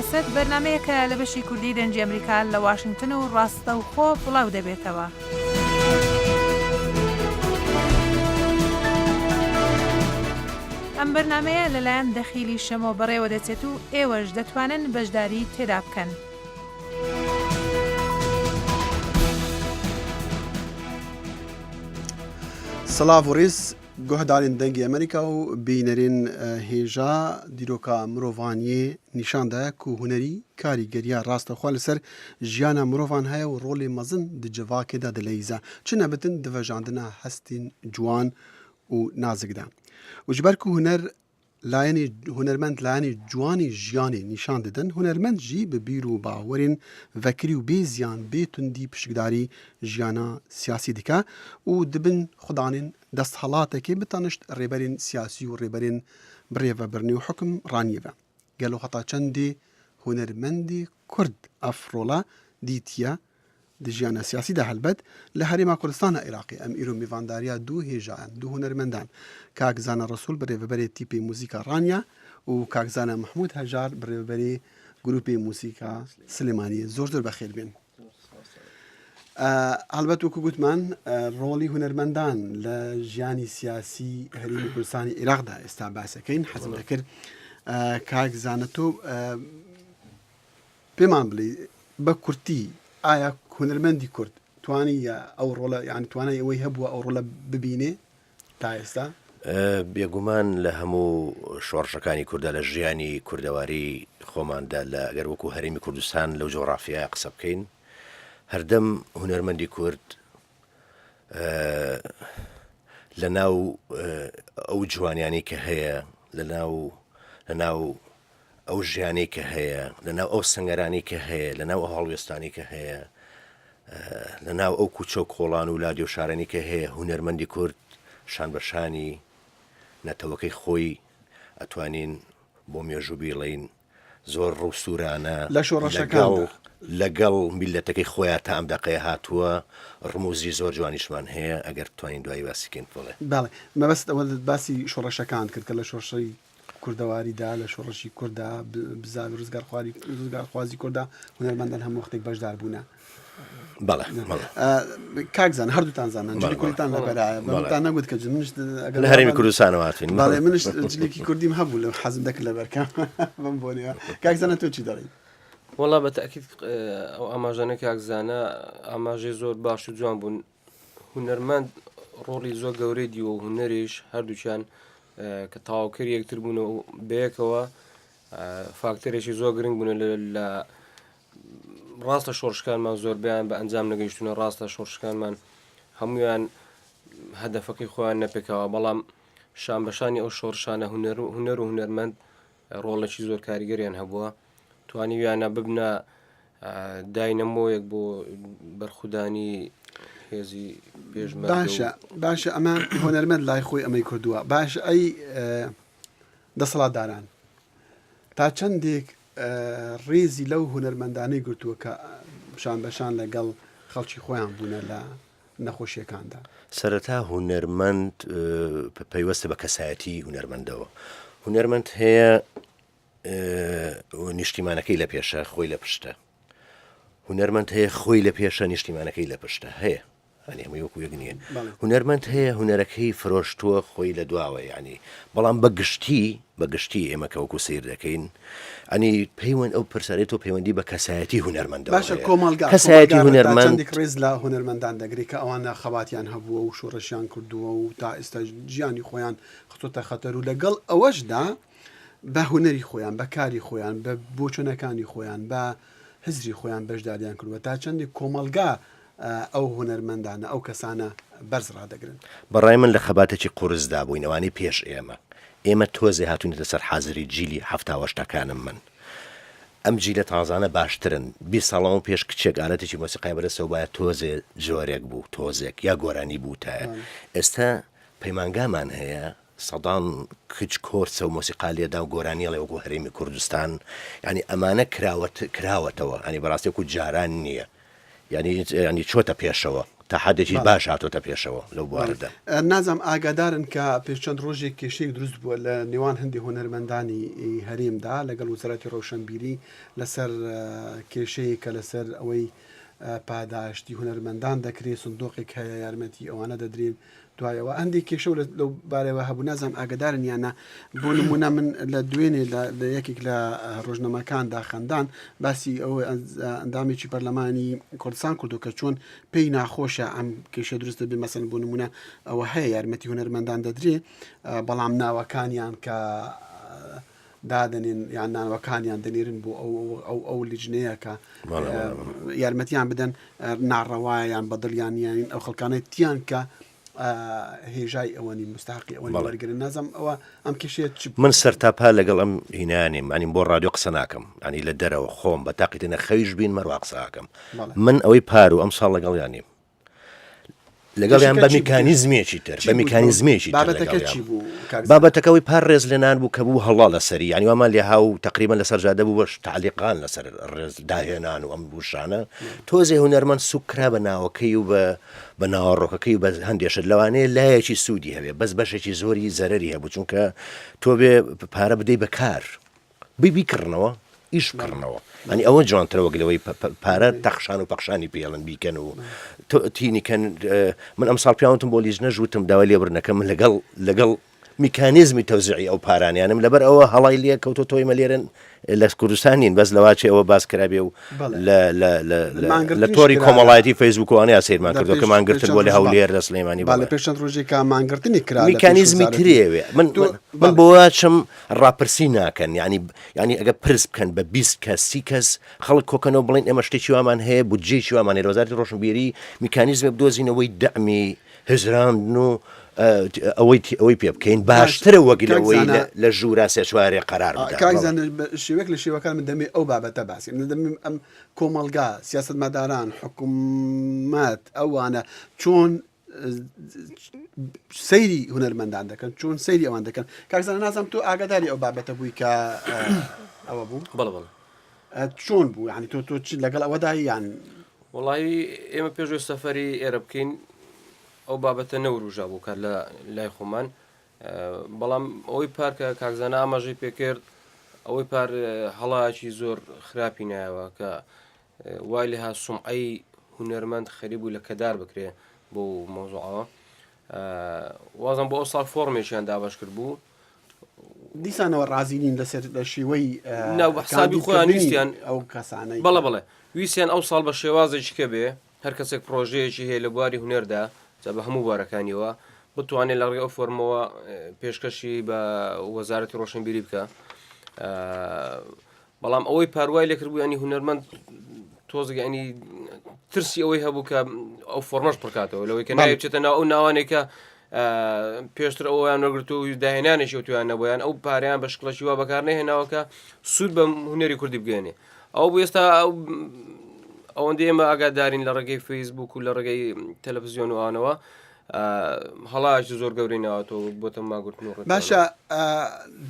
سیاسەت بەرنامەیەکە لە بەشی کوردی دەنگی ئەمریکا لە واشنگتن و ڕاستەوخۆ بڵاو دەبێتەوە. ئەم بەرنامەیە لەلایەن دەخیلی شەمۆ بەڕێوە دەچێت و ئێوەش دەتوانن بەشداری تێدا بکەن. سڵاڤ و ڕیز گۆهدارێن دەنگی ئەمریکا و بینەرێن هێژا دیرۆکا مرۆڤانیێ نیشان دایە کو هونەری کاریگەریا ڕاستەوخوا لەسەر ژیانا مرۆڤان هەیە و ڕۆلێ مەزن di civakê de dileyîze çi nebitin di vejandina hestên ciwan û nazik de û ji ber ku huner Layenê hunermend layenê ciwanê jiyanê nîşan didin, hunermend jî bi bîr û bawerên vekirî û bê ziyan, bê tundî piştgdarî jiyana siyasî dike û dibin xudanên desthelatekê bi tanişt rêberên siyasî û rêberên birêvebirinê û hukm raniyê ve. Gelo heta çendê hunermendê kurd ev rola dîtiye Di jiyana siyasî de helbet li Herêma Kurdistana Iraqê em îro mêvandariya du hêjayan, du hunermendan, Kak Zana Resûl birêveberê tîpê muzîka Ranya û Kak Zana Mehmûd Hejar birêveberê grûpê muzîka Silêmaniyê. Zor zor bexêr bên. Helbet wekû gotman ڕۆڵی hunermendan لە ژیانی سیاسی هەرێمی کوردستانی عێراقدا ئێستا باسەکەین حەزم دەکرد کاک زانە تۆ پێمان بڵێ بە کورتی ئایا هونەرمەندی کورد توانی ئەو ڕۆڵە یان توانای ئەوەی هەبووە ئەو ڕۆڵە ببینێ تا ئێستا؟ بێگومان لە هەموو شۆڕشەکانی کوردە لە ژیانی کوردەواری خۆماندا لە گەر وەکو هەرێمی کوردستان لەو جۆرافیایە قسە بکەین هەردەم هونەرمەندی کورد لە ناو ئەو جوانیانی کە هەیە لە ناو لە ناو ئەو ژیانەی کە هەیە، لە ناو ئەو سەنگەرانەی کە هەیە، لە ناو ئەو هەڵوێستانەی کە هەیە، لە ناو ئەو کوچە و کۆڵان و لادێ و شارانی کە هەیە، هونەرمەندی کورد شان بە شانی نەتەوەکەی خۆی ئەتوانین بۆ مێژوو بیڵێین زۆر ڕووسوورانە لە شۆڕشەکاندا لەگەڵ میللەتەکەی خۆیان تا ئەم دەقەیە هاتووە، ڕموزی زۆر جوانیشمان هەیە ئەگەر بتوانین دوایی باسی کەین. بەڵێ. بەڵێ مەبەست ئەوە باسی شۆڕشەکان کرد کە لە شۆڕشی کوردەواریدا لە شۆڕشی کورددا بزاوی ڕزگارخواری ڕزگارخوازی کورددا هونەرمەندان هەموو وەختێک بەشدار بوونە. بەڵێ بەڵێ. کاک زان هەردووتان زانن جلی کوردتان لەبەرایە بەمتان نەگوت کە منش ئەگەر لە هەرێمی کوردستانەوە هاتوین بەڵێ منش جلێکی کوردیم هەبوو لە حەزم دەکرد لەبەرکەم بەم بۆنەیە کاک زانە تۆ چی دەڵێی؟ وەڵا بە تەئکید ئەو ئاماژانە کاک زانە ئاماژەی زۆر باش و جوان بوون هونەرمەند ڕۆڵی زۆر گەورەی دیوە و هونەریش هەردووکیان کە تەواوکەری یەکتر بوون و بەیەکەوە فاکتەرێکی زۆر گرنگ بوون لە ڕاستە شۆڕشکانمان زۆربیان بە ئەنجام نەگەیشتونە ڕاستە شۆڕشکانمان هەمویان هەدەفەکەی خۆیان نەپێکاوە بەڵام شان بەشانی ئەو شۆڕشانە هونەر و هونەر و هونەرمەند ڕۆڵێکی زۆر کاریگەریان هەبووە توانیویانە ببنە داینەمۆیەک بۆ بەرخودانی هێزی پێشمەرگە و باشە باشە ئەمە هۆنەرمەند لای خۆی ئەمەی کردووە باش ئەی دەسەڵاتداران تا چەندێک ڕێزی لەو هونەرمەندانەی گرتووە کە شان بەشان لەگەڵ خەڵکی خۆیان بوونە لە نەخۆشیەکاندا. سەرەتا هونەرمەند پەیوەستە بە کەسایەتی هونەرمەندەوە هونەرمەند هەیە نیشتیمانەکەی لە پێشە خۆی لە پشتە هونەرمەند هەیە خۆی لە پێشە نیشتیمانەکەی لە پشتە هەیە هەنی هەمووی وەکو یەک نییە هونەرمەند هەیە هونەرەکەی فرۆشتووە خۆی لە دواوە یعنی بەڵام بە گشتی بە گشتی ئێمە کە وەکو سیر دەکەین ئەنی پەیوەند ئەو پرسیارەی تۆ پەیوەندی بە کەسایەتی هونەرمەندەوە باشە هەیە. کۆمەڵگا کەسایەتی کۆمەڵگا تا هونەرمەند چەندێک ڕێز لە هونەرمەندان دەگرێت کە ئەوانە خەباتیان هەبووە و شۆڕشیان کردووە و تا ئێستا ژیانی خۆیان خستۆتە خەتەر و لەگەڵ ئەوەشدا بە هونەری خۆیان بە کاری خۆیان بە بۆچونەکانی خۆیان بە هزری خۆیان بەشداریان کردووە تا چەندێک کۆمەڵگا ئەو هونەرمەندانە ئەو کەسانە بەرز ڕادەگرن. بە ڕای من لە خەباتێکی قورسدا بووین ئەوانەی پێش ئێمە ئێمە تۆزێ هاتوینەتە سەر حازری جیلی حەفتا و هەشتاکانم من ئەم جیلە تازانە باشترن 20 ساڵ لەمەو پێش کچێک ئالەتێکی مۆسیقای بەدەستەوە بایە تۆزێ جۆرێک بوو تۆزێک یا گۆرانی بووتایە ئێستا پەیمانگامان هەیە سەدان کچ کۆرسە و مۆسیقا لێدا و گۆرانی ئەڵێ وەکو هەرێمی کوردستان یانی ئەمانە کراوەت کراوەتەوە ئەنی بەڕاستی وەکو جاران نییە یانی ینی چۆتە پێشەوە. تا حدێکی باش هاتۆتە پێشەوە لەو بوارەدا. نازانم ئاگادارن کە پێش چەند ڕۆژێک کێشەیەک دروست بووە لە نێوان هەندێک هونەرمەندانی هەرێمدا لەگەڵ وەزارەتی ڕۆشنبیری لەسەر کێشەیەک کە لەسەر ئەوەی پاداشتی هونەرمەندان دەکرێت سندۆقێک هەیە یارمەتی ئەوانە دەدرێن دوایەوە هەندێک کێشە و لەو بارەوە هەبوو نازانم ئاگدارن یان نا بۆ نمونە من لە دوێنێ لە یەکێک لە ڕۆژنامەکاندا خەندان باسی ئەو ئەندامێکی پەرلەمانی کوردستان کردو کە چۆن پێی ناخۆشە ئەم کێشە دروست دەبێ مەسەن بۆ نمونە ئەوە هەیە یارمەتی هونەرمەندان دەدرێ بەڵام ناوەکانیان کە دادەنێن یان ناوەکانیان دەنێرن بۆ ئەو ئەو ئەو لیژنەیە کە یارمەتیان بدەن ناڕەوایە یان بەدڵیان یان ئەو خەڵکانەی تیان کە هێژای ئەوەنی مستحقی ئەوەنی وەرگرن نازم ئەوە ئەم کێشەیە چ من سەرتاپا لەگەڵ ئەم هینانیم ئەنیم بۆ ڕادیۆ قسە ناکەم ئەنی لە دەرەوە خۆم بە تاقیتنە خەویش بین مەروا قسەکەم من ئەوەی پار و ئەم ساڵ لەگەڵیان نیم لەگەڵیان بە میکانیزمێکی تر بە میکانیزمێکی بابەتەکە چی بوو بابەتەکەەوەی پار ڕێز لێنان بوو کە بوو هەڵا لەسەری یانی وامان لێ هاو تقریبا لەسەر جادە بوو بەش تعلیقان لەسەر ڕێز داهێنان و ئەم وشانە تۆزێ هونەرمەند سوک کرا بە ناوەکەی و بە بە ناوەڕۆکەکەی و بە هەندێشت لەوانەیە لایەکی سوودی هەبێ بەس بەشێکی زۆری زەرەری هەبوو چونکە تۆ بێ پارە بدەی بە کار بی بیکڕنەوە ئیش بکڕنەوە ئەنی ئەوە جوانترە وەک لەوەی پارە تەخشان و پەخشانی پێڵن بیکەن و تینیکەن من ئەم ساڵ پیاوتم بۆ لیژنەش وتم داوای لێبرنەکە من لەگەڵ لەگەڵ میکانیزمی تەوزیعی ئەو پارانیانم لەبەر ئەوە هەڵای لێ کەوتۆ تۆی مەلێرن لە کوردستان نین بەس لەواچێ ئەوە باس کرابێ و لە تۆری کۆمەڵایەتی فەیسبوکوانەیە سەیرمان کردو کە مانگرتن بۆ لە هەولێر لە سلێمانی لە پێش چەند ڕۆژێکە مانگرتنی کرا میکانیزمی ترێوێ من من بۆواچم ڕاپرسی ناکەن یانی یانی ئەگە پرس بکەن بە 20 کەس سی کەس خەڵک کۆکەنەوە بڵێن ئێمە شتێکی وامان هەیە بودجەیەکی وامان هەیە لە وەزارەتی ڕۆشنبیری میکانیزمێک بدۆزینەوەی دەعمی هزراندن و ئەوەی ئەوەی پێ بکەین باشترە وەک لەوەی لە ژوورا سێ چوارێ قەرار بدات. کاک زانا بە شێوەیەک لە شێوەکان من دەمێ ئەو بابەتە باسی من دەمێ ئەم کۆمەڵگا سیاسەتمەداران حکومەت ئەوانە چۆن سەیری هونەرمەندان دەکەن چۆن سەیری ئەوان دەکەن کاک زانا نازانم تۆ ئاگاداری ئەو بابەتە بووی کە ئەوە بوو بەڵێ بەڵێ چۆن بوو یعنی تۆ تۆ چ لەگەڵ ئەوەدا یان وڵی ئێمە پێشوی سەفەری ئێرە بکەین ئەو بابەتە نەوروژا بوو کار لە لای خۆمان بەڵام ئەوەی پارکە کاک زانا ئاماژەی پێکرد ئەوەی پار هەڵایەکی زۆر خراپی نایەوە کە وای لێهات سومعەی هونەرمەند خەریک بوو لەکەدار بکرێ بۆ مەوزوعەوە وازم بۆ ئەو ساڵ فۆرمێکیان دابەش کرد بوو دیسانەوە ڕازی نین لەسەر لە شێوەی ناو بە حسابی خۆیان ویستیان ئەو کەسانەی بەڵێ بەڵێ ویستیان ئەو ساڵ بە شێوازێکی کە بێ هەر کەسێک پرۆژەیەکی هەیە لە بواری هونەردا جا بە هەموو بوارەکانیەوە بتوانێت لە ڕێگەی ئەو فۆرمەوە پێشکەشی بە وەزارەتی ڕۆشنبیری بکە بەڵام ئەوەی پاروای لێکردبوو ینی هونەرمەند تۆزێک ینی ترسی ئەوەی هەبوو کە ئەو فۆرمەش پڕکاتەوە لەوەی کە ناوی بچێتە ناو ئەو ناوانێکە پێشتر ئەویان وەگرت و داهێنانێکی ئەوتویان نەبوویان ئەو پاریان بە شکڵەکی وا بەکار نەهێناوە کە سوود بە هونەری کوردی بگەێنێ ئەو بۆ ئێستا ئەوەندە ئێمە ئاگادارین لە ڕێگەی فەیسبوک و لە ڕێگەی تەلەڤزیۆن و ئانەوە هەڵایەکی زۆر گەورەی ناوەتەوە بۆتە ماگرتن و ڕێکخراوە. باشە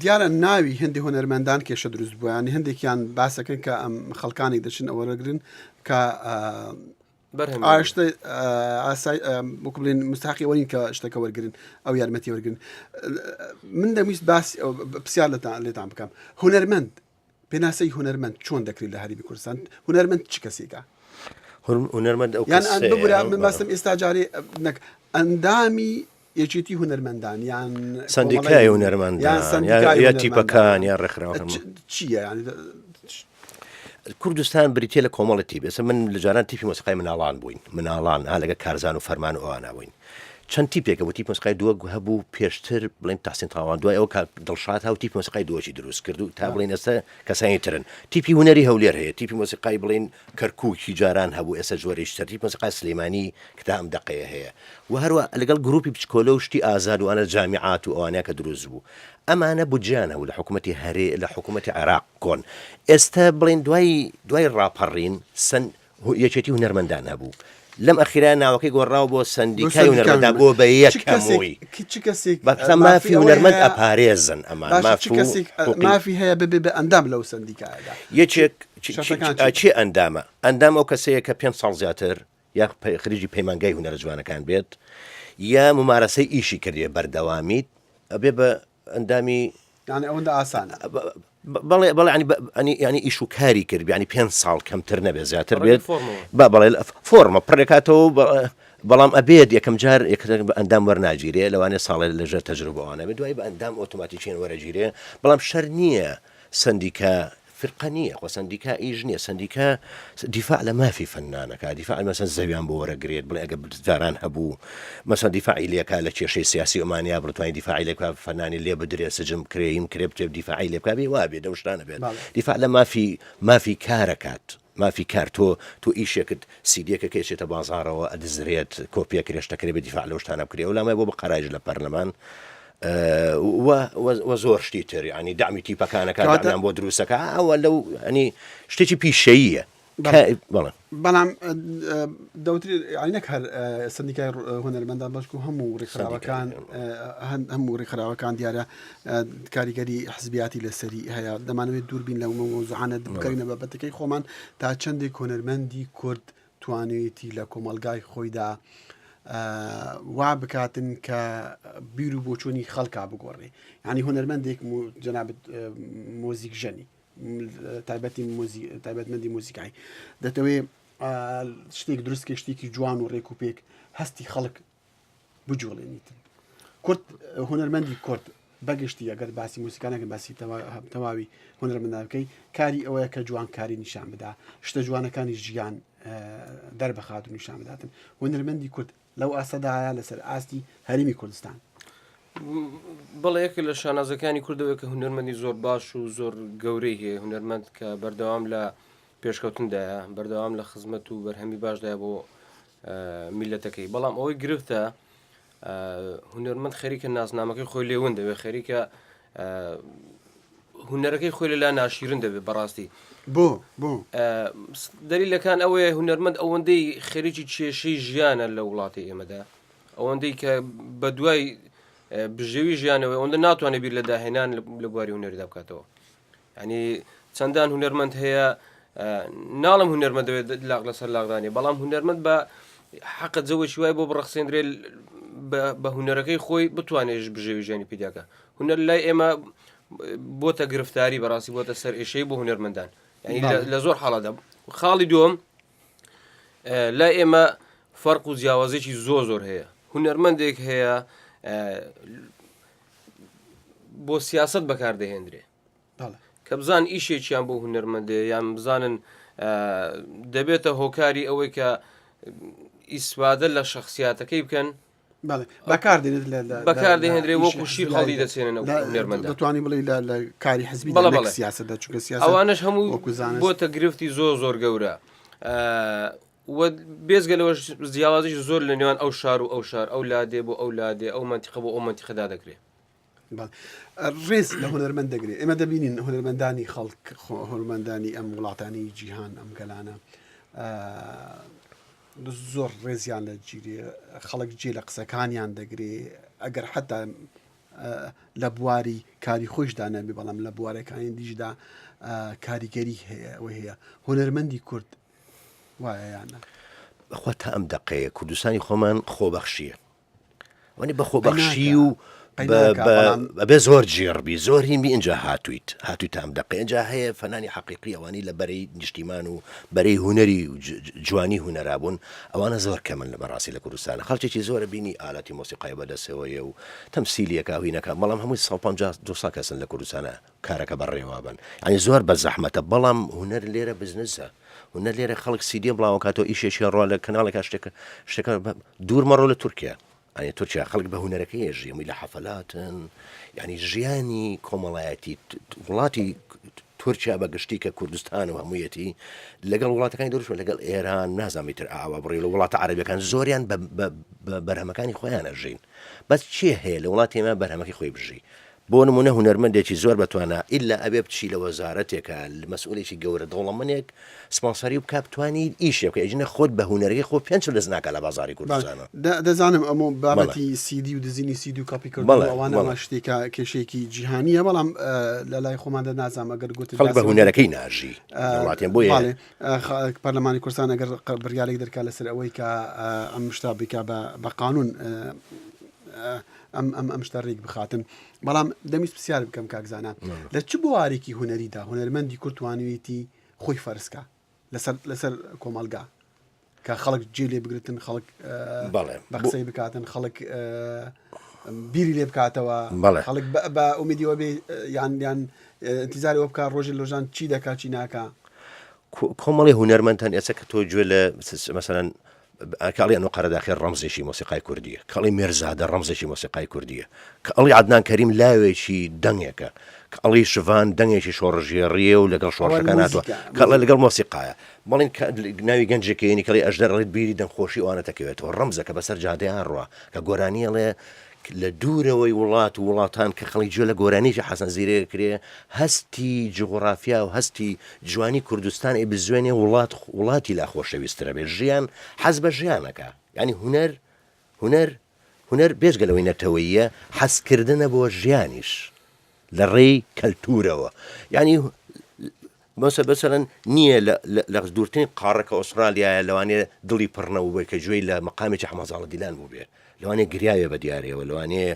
دیارە ناوی هەندێک هونەرمەندان کێشە دروست بووە یانی هەندێکیان باسەکەن کە ئەم خەڵکانێک دەچن ئەوە وەرەگرن کە بەرهەم ئاشتە ئاسای وەکو بڵێن مستحقی ئەوە نین کە شتەکە وەرگرن ئەو یارمەتی وەرگرن من دەمویست باسی پرسیار لەتان لێتان بکەم هونەرمەند پێناسەی هونەرمەند چۆن دەکرێت لە هەرێمی کوردستان هونەرمەند چ کەسێکە؟ هونەرمەند ئەو یان ببورە من باستم ئێستا جارێ نەک ئەندامی یەکێتی هونەرمەندان یان سندیکای هونەرمەندان یا تیپەکان یا ڕێکخراوەکان چییە یان کوردستان بریتە لە کۆمەڵی تیپ ئێستا من لە جاران تیپی مۆسیقای مناڵان بووین مناڵان ها لەگە کارزان و فەرمان و ئەوانە بووین چەند تیپێکە بۆ تیپ مۆسیقای دووەک هەبوو پێشتر بڵێن تاسین تاوان دوای ئەو کاک دڵشاد هاو تیپ مۆسیقای دووەکی دروست کرد و تا بڵێن ئێستا کەسانی ترن تیپی هونەری هەولێر هەیە تیپی مۆسیقای بڵێن کەرکوکی جاران هەبوو ئێستا جۆرێکی تر تیپی مۆسیقای سلێمانی کە تا ئەم دەقەیە هەیە و هەروە لەگەڵ گروپی بچکۆلە و شتی ئازاد و ئەنە جامیعات و ئەوانە کە دروست بوو ئەمانە بودجەیان هەبوو لە حکوومەتی هەرێ لە حکوومەتی عێراق کۆن ئێستا بڵێن دوای دوای ڕاپەڕین سن یەکێتی هونەرمەندان هەبوو لەم ئەخیرا ناوەکەی گۆڕاوە بۆ سەندیکای هونەرمەندان بۆ بە یەک هەمووی چ کەسێک بەسە مافی هونەرمەند ئەپارێزن ئەمان ماف و حقوقی مافی هەیە ببێ بە ئەندام لەو سەندیکایەدا یەکێک چێ ئەندامە ئەندام ئەو کەسەیە کە پێ ساڵ زیاتر. یا خریجی پەیمانگای هونەرە جوانەکان بێت یا ممارەسەی ئیشی کردێ بەردەوامیت ئەبێ بە ئەندامی یانی ئەوەندە ئاسانە. بەڵێ بەڵێ ینی ینی ینی ئیش و کاری کرد ینی پێ ساڵ کەمتر نەبێت زیاتر بێت بە بەڵێ فۆرمە پڕێکاتەوە بەڵام ئەبێت یەکەم جار بە ئەندام وەرناگیرێ لەوانێ ساڵێ لەژێر تەجروبەوانە بێت دوای بە ئەندام ئۆتۆماتیکیان وەرەگیرێ بەڵام شەر نییە سندیکا فرقە نییە خۆ سەندیکا ئیش نییە سەندیکا دیفاع لە مافی فەنانەکە دیفاع مەسەن زەویان بۆ وەرەگرێت بڵێ ئەگە جاران هەبوو مەسەن دیفاعی لێکا لە کێشەی سیاسی ئۆمانیا بڕتوانی دیفاعی لێ بکا فەنانی لێ بدرێ سجن بکرێ هین کرێ بتێ دیفاعی لێ بکا بێ وا بێ دەو شتانە بێت دیفاع لە مافی مافی کارەکات مافی کار تۆ تۆ ئیشێکت سیدیەکە کە ئەچێتە بازاڕەوە ئەدزرێت کۆپیە کرێ شتەکرێ بێ دیفاع لەو شتانە بکرێ ئەو لامای بۆ بە قەراج لە پەرلەمان و و زۆر شتی تر ینی دامی تیپەکانەکە دامیان بۆ دروستەکە ئەوە لەو ینی شتێکی پیشەییە بەڵێ بەڵام دەوترێت نەک هەر سندیکای هونەرمەندان بەشکو هەموو ڕێکخراوەکان هەموو ڕێکخراوەکان دیارە کاریگەری حزبیاتی لەسەری هەیە دەمانەوێت دووربین لە مەوزوعانە بکەینە بابەتەکەی خۆمان تا چەندێک هونەرمەندی کورد توانیویەتی لە کۆمەڵگای خۆیدا وا بکاتن کە بیر و بۆچوونی خەڵکا بگۆڕێ ینی هونەرمەندێک جەنابت مۆزیک ژەنی تایبەتی تایبەتمەندی موزیکای دەتەوێ شتێک دروستکە شتێکی جوان و ڕێک و پێک هەستی خەڵک بجوڵێنیتن کورد هونەرمەندی کورد بەگشتی ئەگەر باسی موسیکانەکە باسی تەواوی هونەرمەندان بکەی کاری ئەوەیە کە جوانکاری نیشان بدا شتە جوانەکانی ژیان دەربخات و نیشان بداتن هونەرمەندی کورد لەو ئاستەدایە لەسەر ئاستی هەرمی کوردستان. بەڵێ یەکێک لە شانازەکانی کوردەوە کە هونەرمەندی زۆر باش و زۆر گەورەی هەیە هونەرمەند کە بەردەوام لە پێشکەوتندایە بەردەوام لە خزمەت و بەرهەمی باشدایە بۆ میلەتەکەی بەڵام ئەوەی گرفتە هونەرمەند خەریکە نازنامەکەی خۆی لێون دەبێت خەریکە هونەرەکەی خۆی لەلا ناشیرن دەبێت بەڕاستی بۆ بۆ دەلیلەکان ئەوەیە هونەرمەند ئەوەندەی خەریکی کێشەی ژیانە لە وڵاتی ئێمەدا ئەوەندەی کە بە دوای بژێوی ژیانەوەی ئەوەندە ناتوانێت بیر لە داهێنان لە بواری هونەریدا بکاتەوە ینی چەندان هونەرمەند هەیە ناڵم هونەرمەند دەوێت لاق لەسەر لاقدانێ بەڵام هونەرمەند بە حەقە جەوەکی وای بۆ بڕەخسێندرێت بە هونەرەکەی خۆی بتوانێت بژێوی ژیانی پیداکە هونەر لای ئێمە بۆتە گرفتاری بەڕاستی بۆتە سەر ئێشەی بۆ هونەرمەندان لە زۆر حاڵەدا خاڵی دووەم لای ئێمە فەرق و جیاوازێکی زۆر زۆر هەیە هونەرمەندێک هەیە بۆ سیاست بەکاردەهێندرێ کە بزان ئیشێکیان بۆ هونەرمەندێ یان بزانن دەبێتە هۆکاری ئەوەی کە ئیسفادە لە شخصیاتەکەی بکەن بەکاردێنێت بەکاردەهێنرێ وەکو شیر هەڵی دەچێنن دەتوانانی بڵێ لە کاری حزبی بەڵێ بەڵێ سیاسەتدا چونکە سیاسەت ئەوانش هەموو بۆتە گرفتی زۆر زۆر گەورە بێزگە لەوەش جیاوازیش زۆر لە نێوان ئەو شار و ئەو شار ئەو لادێ بۆ ئەو لادێ ئەو منتیقە بۆ ئەو منتیقەدا دەکرێت ڕێز لە هونەرمەند دەگرێت ئێمە دەبینین هونەرمەندانی خەڵک هونەرمەندانی ئەم وڵاتانی جیهان ئەم گەلانە زۆر ڕێزیان لە گیرێ خەڵک جێ لە قسەکانیان دەگرێ ئەگەر حتا لە بواری کاری خۆشدا نەبێ بەڵام لە بوارەکانی دیشدا کاریگەری هەیە ئەوە هەیە هونەرمەندی کورد وایە یانە بەخوا تا ئەم دەقەیە کوردستانی خۆمان خۆبەخشیە وەنی بە خۆبەخشی و بەبێ زۆر جێڕبی زۆر هینبی اینجا هاتوویت هاتووی تام دەقێ اینجا هەیە فەنانی حەقیقی ئەوانی لە بەرەی نیشتیمان و بەرەی هونەری و جوانی هونەرابوون ئەوانە زۆر کەمن لە بەڕاستی لە کوردستانە خەڵکێکی زۆرە بینی ئالاتی مۆسیقای بەدەستەوەیە و تەمسیلیەکە هینەکە بەڵام هەمووی 150 200 کەسن لە کوردستانە کارەکە بەڕێوابن یعنی زۆر بە زەحمەتە بەڵام هونەر لێرە بزنسە هونەر لێرە خەڵک سیدی بڵاوکاتەوە ئیشێکی ڕۆ لە کەناڵێکا شتێکە شتەکە دوور مەڕۆ لە تورکیا ئەنی تورکیا خەڵک بە هونەرەکەی ئەژی هەمووی لە حەفەلاتن یعنی ژیانی کۆمەڵایەتی وڵاتی تورکیا بە گشتی کە کوردستان و هەموویەتی لەگەڵ وڵاتەکانی دەروش لەگەڵ ئێران نازانم تر ئاوا بڕی لە وڵاتە عەرەبیەکان زۆریان بە بەرهەمەکانی خۆیان ئەژین بەس چێ هەیە لە وڵاتی ئێمە بەرهەمەکەی خۆی بژی. بۆ نمونە هونەرمەندێکی زۆر بەتوانا ئیلا ئەبێ بچی لە وەزارەتێکا مەسئولێکی گەورە دەوڵەمەنێک سپۆنسەری بکا بتوانی ئیشێ بکەی ئەگینا خۆت بە هونەرەکەی خۆ پێنج فلس ناکا لە بازاڕی کوردستانا. دەزانم ئەمە بابەتی سیدی و دزینی سیدی و کۆپی کردن و ئەوانە ئەمە شتێکە کێشەیەکی جیهانییە بەڵام لە لای خۆماندا نازانم ئەگەر گوتت خەڵک بە هونەرەکەی ناژی وڵاتیان بۆیە پەرلەمانی کوردستان ئەگەر بڕیارێک دەرکا لەسەر ئەوەی کە ئەم شتا بکا بە قانون ئەم ئەم ئەم شتە ڕیک بخاتن بەڵام دەمویست پرسیار بکەم کاک زانا لە چ بوارێکی هونەریدا هونەرمەندی کورد توانیویەتی خۆی فەرزکا لەسەر لەسەر کۆمەڵگا کە خەڵک جێ لێ بگرتن خەڵک بەڵێ بە قسەی بکاتن خەڵک بیری لێ بکاتەوە خەڵک بە ئومیدیەوە بێ یان یان انتظاری ئەوە بکات ڕۆژی لۆژان چی دەکات چی ناکا کۆمەڵی هونەرمەند هەن ئێستا کە تۆ گوێ لە مەسەلەن کە ئەڵێ ئەنۆ قەرەداخی ڕەمزێکی مۆسیقای کوردیە، کە ئەڵێی مێرزادە ڕەمزێکی مۆسیقای کوردیە، کە ئەڵێی عەدنان کەریم لاوێکی دەنگێکە، کە ئەڵێی شڤان دەنگێکی شۆڕشگێڕییە و لەگەڵ شۆڕشەکان هاتووە، کە ئەڵێ لەگەڵ مۆسیقایە. بەڵێن کە ناوی گەنجێک ئەیەنی کە ئەڵێی ئەژدەر ئەڵێت بیری دەنگخۆشی ئەوانەت ئەکەوێتەوە، ڕەمزە کە بەسەر جادەیان ڕوا، کە گۆرانی ئەڵێ لە دوورەوەی وڵات و وڵاتان کە خەڵک گوێ لە گۆرانیی حەسەن زیرەک ئەکرێ، هەستی جوغڕافیا و هەستی جوانی کوردستان ئەیبزوێنێ وڵات وڵاتی لا خۆشەویسترە بێ ژیان حەز بە ژیان ئەکا یانی هونەر هونەر هونەر بێجگە لەوەی نەتەوەییە حەزکردنە بۆ ژیانیش لە ڕێی کەلتوورەوە یانی مەسە بەسەرەن نییە لە دوورترین قاڕە کە ئوسترالیایە لەوانەیە دڵی پڕ نەبووبێ کە گوێی لە مەقامێکی حەمەزاڵە دیلان بووبێ لەوانەیە گریاوێ بە دیارەوە لەوانەیە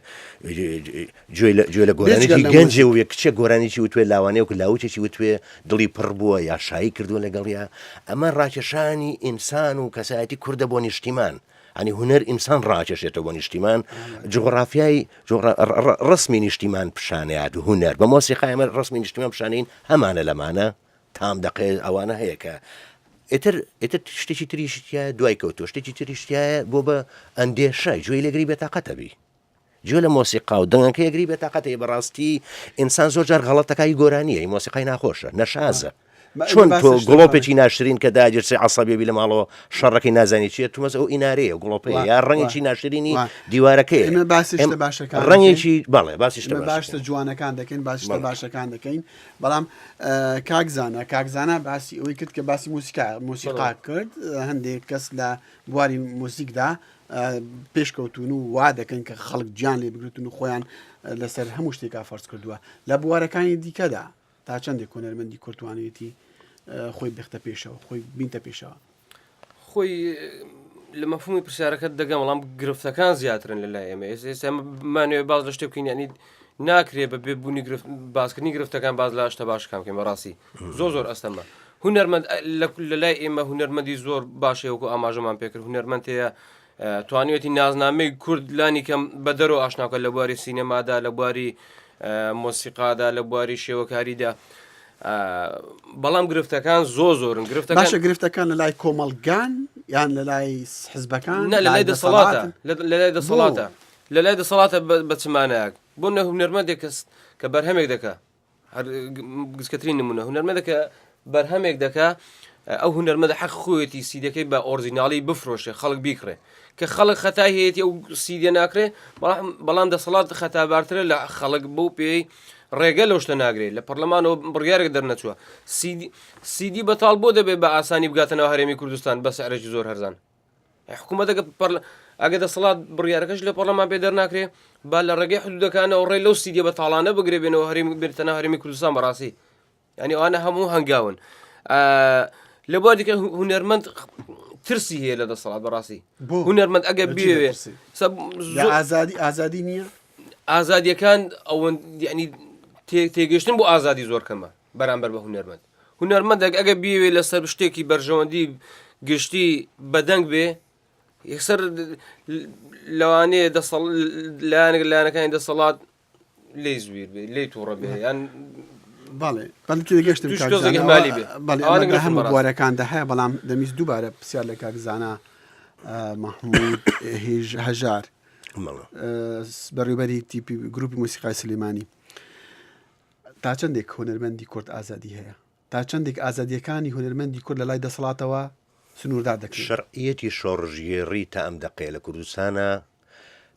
گوێی لە گوێ لە گۆرانیی گەنجێ و کچێ گۆرانیی وتوێ لاوانەیە و لاوچێکی وتوێ دڵی پڕ بووە یا شایی کردووە لەگەڵیا ئەمە ڕاکێشانی ئینسان و کەسایەتی کوردە بۆ نیشتیمان ئەنی هونەر ئینسان ڕاکێشێتەوە بۆ نیشتیمان جوغرافیای ڕسمی نیشتیمان پیشانەیات هونەر بە مۆسیقا ئێمە ڕسمی نیشتیمان پیشانین هەمانە لەمانە تام دەقێ ئەوانە هەیە کە ئیتر ئیتر شتێکی تریشی تایە دوای کەوتووە شتێکی تریش تایە بۆ بە ئەندێشە گوێی لێگری بێتاقەتە بی گوێ لە مۆسیقا و دەنگەکە یەگری بێتاقەتە بەڕاستی ئینسان زۆر جار غەڵەتەکەی گۆرانیە ی مۆسیقای ناخۆشە نەشازە چۆن تۆ گڵۆپێکی ناشرین کە داگیرسی عەسەبی بی لە ماڵەوە شەڕەکەی نازانی چیە تومەز ئەو ئینارەیە گڵۆپەیە یا ڕەنگێکی ناشرینی دیوارەکەی ئێمە باسی شتە باشەکان ڕەنگێکی بەڵێ باسی شتە باشتە جوانەکان دەکەین باسی شتە باشەکان دەکەین بەڵام کاک زانا کاک زانا باسی ئەوەی کرد کە باسی موسیقا مۆسیقا کرد هەندێک کەس لە بواری موزیکدا پێشکەوتون و وا دەکەن کە خەڵک گیان لێ بگرتن و خۆیان لەسەر هەموو شتێکا فەرز کردووە لە بوارەکانی دیکەدا تا چەندێک هونەرمەندی کورد توانیویەتی خۆی بختە پێشەوە خۆی بینتە پێشەوە؟ خۆی لە مەفهومی پرسیارەکەت دەگەم بەڵام گرفتەکان زیاترن لە لای ئێمە ئێستا مانوێ باز لە شتێ بکەین ینی ناکرێ بە بێ بوونی گرفت باسکردنی گرفتەکان باز لە شتە باشەکان بکەین بەڕاستی زۆر زۆر ئەستەمە هونەرمەند لە لای ئێمە هونەرمەندی زۆر باشەیە وەکو ئاماژەمان پێکرد هونەرمەند هەیە توانیوێتی نازنامەی کورد لانی کەم بە دەرەوە ئاشنا بکات لە بواری سینەمادا لە بواری مۆسیقادا لە بواری شێوەکاریدا بەڵام گرفتەکان زۆ زۆرن گرفتە باشە گرفتەکان لە لای کۆمەڵگان یان لە لای حزبەکان لە لای دەسەڵاتە لە لای دەسەڵاتە لە لای دەسەڵاتە بە چمانایەک بۆ نە هونەرمەندێک کەس کە بەرهەمێک دەکا هەر گسکەترین نمونە هونەرمەندەکە بەرهەمێک دەکا ئەو هونەرمەندە حەق خۆیەتی سیدەکەی بە ئۆرزیناڵی بفرۆشێ خەڵک بیکڕێ کە خەڵک خەتای هەیەی ئەو سیدە ناکرێ بەڵام دەسەڵات خەتابارترە لە خەڵک بەو پێی ڕێگە لەو شتە ناگرێت لە پەرلەمانەوە بڕیارێک دەرنەچووە سیدی بەتاڵ بۆ دەبێت بە ئاسانی بگاتەنەوە هەرێمی کوردستان بە سعرێکی زۆر هەرزان حکوومەتەکە پەرلە ئەگە دەسەڵات بڕیارەکەش لە پەرلەمان پێ دەرناکرێ با لە ڕێگەی حدودەکانەوە ڕێ لەو سیدیە بە تاڵانە بگرێ بێنەوە هەرێم بێتەنە هەرێمی کوردستان بەڕاستی یعنی ئەوانە هەموو هەنگاون لە بۆ دیکە هونەرمەند ترسی هەیە لە دەسەڵات بەڕاستی هونەرمەند ئەگە بێوێ ئازادی ئازادی نییە ئازادیەکان ئەوەن ینی تێگەشتن بۆ ئازادی زۆر کەمە بەرامبەر بە هونەرمەند هونەرمەندێک ئەگە بیەوێ لەسەر شتێکی بەرژەوەندی گشتی بەدەنگ بێ یەکسەر لەوانەیە دەسەڵ لایەنێک لایەنەکانی دەسەڵات لێی زویر بێ لێی تووڕە بێ یان بەڵێ بەڵێ تێگەشتم توش کاک تۆزێک زانا. ئیهمالی بێ. بەڵێ ئەوانە ئەمە لە گرفتن هەموو بەڕاستی. بوارەکاندا هەیە بەڵام دەمویست دووبارە پرسیار لە کاک زانا ئە، مەحموود هێژ هەژار بەڵێ. ئە، بەڕێوبەری تیپی گروپی مۆسیقای سلێمانی تا چەندێک هونەرمەندی کورد ئازادی هەیە؟ تا چەندێک ئازادییەکانی هونەرمەندی کورد لە لای دەسەڵاتەوە سنووردار دەکرێن؟ شەرعیەتی شۆڕشگێڕی تا ئەم دەقەیە لە کوردستانا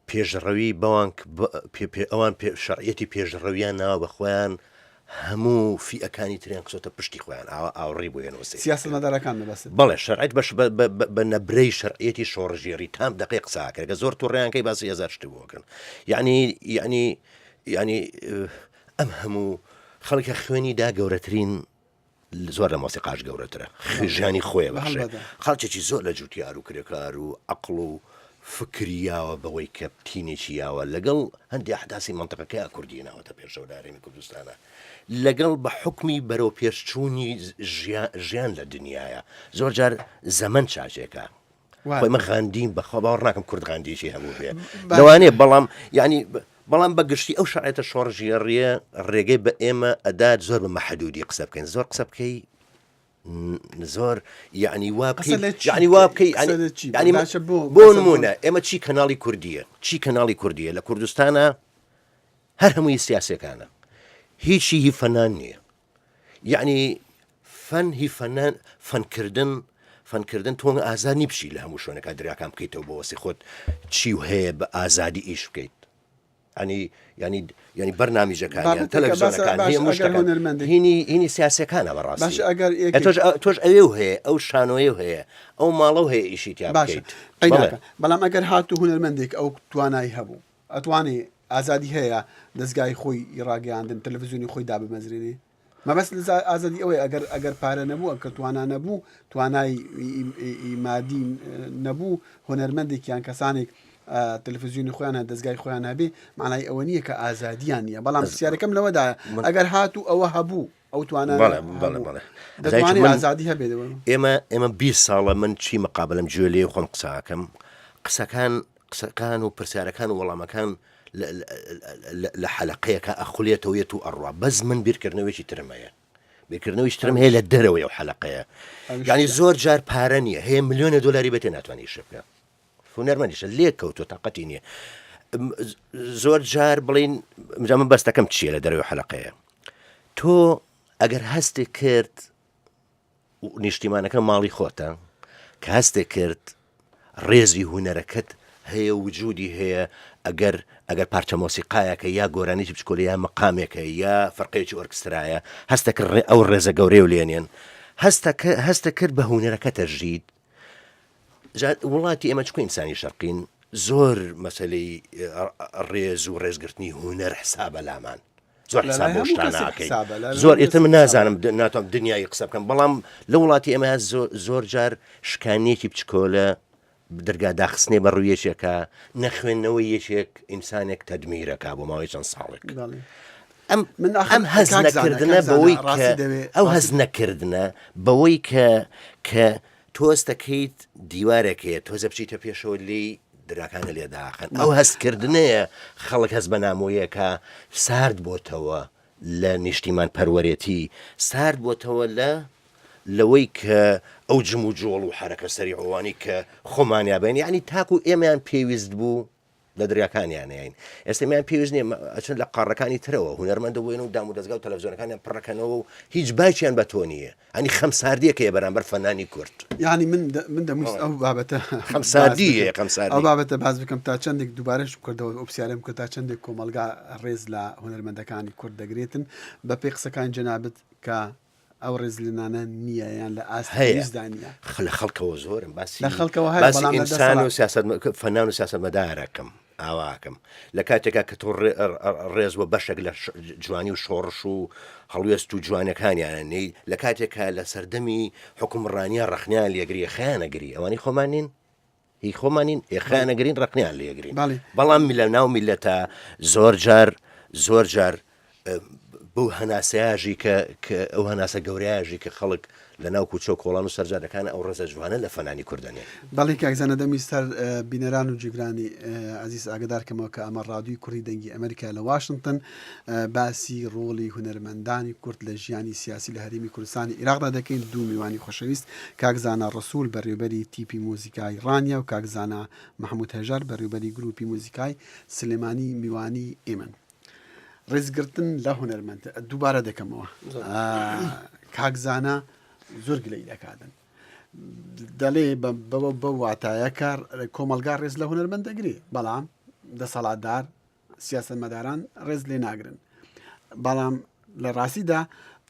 پێشڕەوی بەوان ئەوان شەرعیەتی پێشڕەویان ناوە بە خۆیان هەموو فیئەکانی تریان خستۆتە پشتی خۆیان ئاوا ئاوڕی بۆ یەنەوە سەیر سیاسەتمەدارەکان مەبەستت؟ بەڵێ شەرعیەت بەش بە نەبرەی شەرعیەتی شۆڕشگێڕی تام دەقەی قسە ئەکرد کە زۆر توڕەیان کەی باسی هەزار شتی بۆ ئەکەن یعنی یعنی یعنی ئەم هەموو خەڵکە خوێنی دا گەورەترین زۆر لە مۆسیقاش گەورەترە ژیانی خۆیە بەخشێ خەڵکێکی زۆر لە جوتیار و کرێکار و عەقڵ و فکری یاوە بەوەی کە تینێکی یاوە لەگەڵ هەندێ ئەحداسی مەنتقەکەیا کوردی ناوەتە پێشەوە لە هەرێمی کوردستانە لەگەڵ بە حوکمی بەرەو پێشچوونی ژیان لە دنیاە زۆر جار زەمەن چاچێکە خۆی من غاندیم بەخوا باوەڕ ناکەم کورد غاندیی هەبوو بێ لەوانەیە بەڵام یعنی بەڵام بە گشتی ئەو شەرعێتە شۆڕژێڕیە ڕێگەی بە ئێمە ئەدات زۆر بە مەحدودی قسە بکەین زۆر قسە بکەی زۆر یعنی وا یعنی وا بکەی ینی بۆ نمونە ئێمە چی کەناڵی کوردیە چی کەناڵی کوردیە لە کوردستانە هەر هەمووی سیاسەکانە هیچی هی فەنان نییە یەعنی فەن هی فەنان فەنکردن فەنکردن تۆ ئازاد نی بچی لە هەموو شوێنەکە دراکان بکەیتەوە بۆ وەسی خۆت چی و هەیە بە ئازادی ئیش بکەیت ینی ینی ینی بەرنامیجەکان تەلەڤزیۆنەکان هینی هینی سیاسەکانە بەڕاستی باش ئەگەر تۆش تۆش ئەوێ و هەیە ئەو شانۆیە و هەیە ئەو ماڵە و هەیە ئیشی تیا باش بکەیت بەڵێ. بەڵام ئەگەر هاتوو هونەرمەندێک ئەو توانای هەبوو ئەتوانێ ئازادی هەیە دەزگای خۆی ی ڕاگەیاندن تەلەفزیۆنی خۆی دابمەزرێنێ؟ مەبەست لە ئازادی ئەوەیە ئەگەر ئەگەر پارە نەبوو ئەگەر توانا نەبوو توانای ی مادی نەبوو هونەرمەندێک یان کەسانێک تەلەفزیۆنی خۆیان هەیە دەزگای خۆیان هەبێ مانای ئەوە نییە کە ئازادیان نییە بەڵام پرسیارەکەم لەوەدایە ئەگەر هاتوو ئەوە هەبوو ئەو توانا بەڵێ بەڵێ بەڵێ دەتوانێ ئازادی هەبێت ئێمە ئێمە 20 ساڵە من چی مقابلم گوێ لێ خۆم قساکەم قسەکان قسەکان و پرسیارەکان و وەڵامەکان لە حەلەقەیەکە ئەخولێتەوە یەت و ئەڕوا بەس من بیرکردنەوەیکی ترم هەیە بیرکردنەوەی ترم هەیە لە دەرەوەی ئەو حەلەقەیە یعنی زۆر جار پارە نییە هەیە ملیۆنە دۆلاری بێتێ ناتوانانی شە بکە هونەرمەندیشە لێ کەوتۆ تاقەتی نییە زۆر جار بڵین جا من بەستەکەم چییە لە دەرەوەی حەلەقەیە تۆ ئەگەر هەستێک کرد نیشتیمانەکە ماڵی خۆتە کە هەستێک کرد ڕێزی هونەرەکەت هەیە وجودی هەیە ئەگەر ئەگەر پارچە مۆسیقایەکە یا گۆرانیی بچکۆلە یا مەقامێکە یا فەرقەیەکی ئۆرکسترایە هەستە کرد ئەو ڕێزە گەورەی و لێنێن هەستە هەستە کرد بە هونەرەکەتە ژیت وڵاتی ئێمە چکو ئینسانی شەرقین زۆر مەسلەی ڕێز و ڕێزگرتنی هونەر حسابە لامان زۆر حساب بۆ شتان ناکەین زۆر ئێتر من نازانم ناتوانم دنیای قسە بکەم بەڵام لە وڵاتی ئێمە زۆر جار شکانیەکی بچکۆلە دەرگا داخستنێ بە ڕوویەکێکە نەخوێندنەوەی یەکێک ئینسانێک تەدمیرەکە بۆ ماوەی چەند ساڵێک ئەم من ئەم هەز نەکردنە بەوەی کە ئەو هەز نەکردنە بەوەی کە کە تۆستەکەیت دیوارێک هەیە تۆزە بچیتە پێشەوە لێی دراکانە لێ داخن ئەو هەستکردنەیە خەڵک هەست بە نامۆیەکە سارد بۆتەوە لە نیشتیمان پەروەرێتی سارد بۆتەوە لە لەوەی کە ئەو جم و جۆڵ و حرەکە سەریعوانی کە خۆمانیا بین یعنی تاکو ئێمەیان پێویست بوو لە دەرگاکانیانەین ئێستا میان پێویست نیە ئەچن لە قاڕەکانی ترەوە هونەرمەندە بووین و دام و دەزگا و تەلەڤزیۆنەکانیان پڕەکەنەوە و هیچ باکیان بە تۆ نییە ئەنی خەمساردیەک هەیە بەرامبەر فەنانی کورد. یانی من من دەمویست ئەو بابەتە خەمساردی هەیە خەمساردی ئەو بابەتە باس بکەم تا چەندێک دووبارەش کردەوە ئەو پرسیارەم کرد تا چەندێک کۆمەڵگا ڕێز لە هونەرمەندەکانی کورد دەگرێتن بە پێی قسەکانی جەنابت کە ئەو ڕێزلێنانە نییە یان لە ئاست هەیە پێویستدا نییە. لە خەڵکەوە زۆرم باسی لە خەڵکەوە هەیە باسی بەڵام لە ئینسان و دەسەڵات سیاسەت فەنان و سیاسەتمەدارەکەم ئاواکەم لە کاتێکا کە تۆ ڕێز وە بەشێک لە جوانی و شۆڕش و هەڵوێست و جوانەکانیانە نەی لە کاتێکا لە سەردەمی حکومڕانیە ڕەخنیان لێگری خیانەگری ئەوانی خۆمان نین هی خۆمان نین ئێخیانەگرین ڕەخنیان لێگرین بەڵام لە ناو میلەتە زۆر جار زۆر جار بەو هەناسەیاژی کە کە ئەو هەناسە گەورەیاژی کە خەڵک لە ناو کوچە و کۆڵان و سەر جادەکانە ئەو ڕێزە جوانە لە فەنانی کورد دەنێن. بەڵی کاک زانا دەمویست هەر بینەران و گوێگرانی ئازیز ئاگەدار کەمەوە کە ئەمە ڕادیۆی کوردی دەنگی ئەمریکا لە واشنتن باسی ڕۆڵی هونەرمەندانی کورد لە ژیانی سیاسی لە هەرێمی کوردستانی ئیراقدا دەکەین دوو میوانی خۆشەویست کاک زانا ڕەسوول بەڕێوبەری تیپی مۆزیکای ڕانیە و کاک زانا مەحموود هەژار بەڕێوبەری گرووپی مۆزیکای سلێمانی میوانی ئێمەن. ڕێزگرتن لە هونەرمەند دووبارە دەکەمەوە کاک زانا زۆر گلەی دەکاتن دەڵێ بەوە بە واتایە کار کۆمەلگا ڕێز لە هونەرمەند دەگرێ بەڵام دەسەڵاتدار سیاسەتمەداران ڕێز لێ ناگرن بەڵام لە ڕاستیدا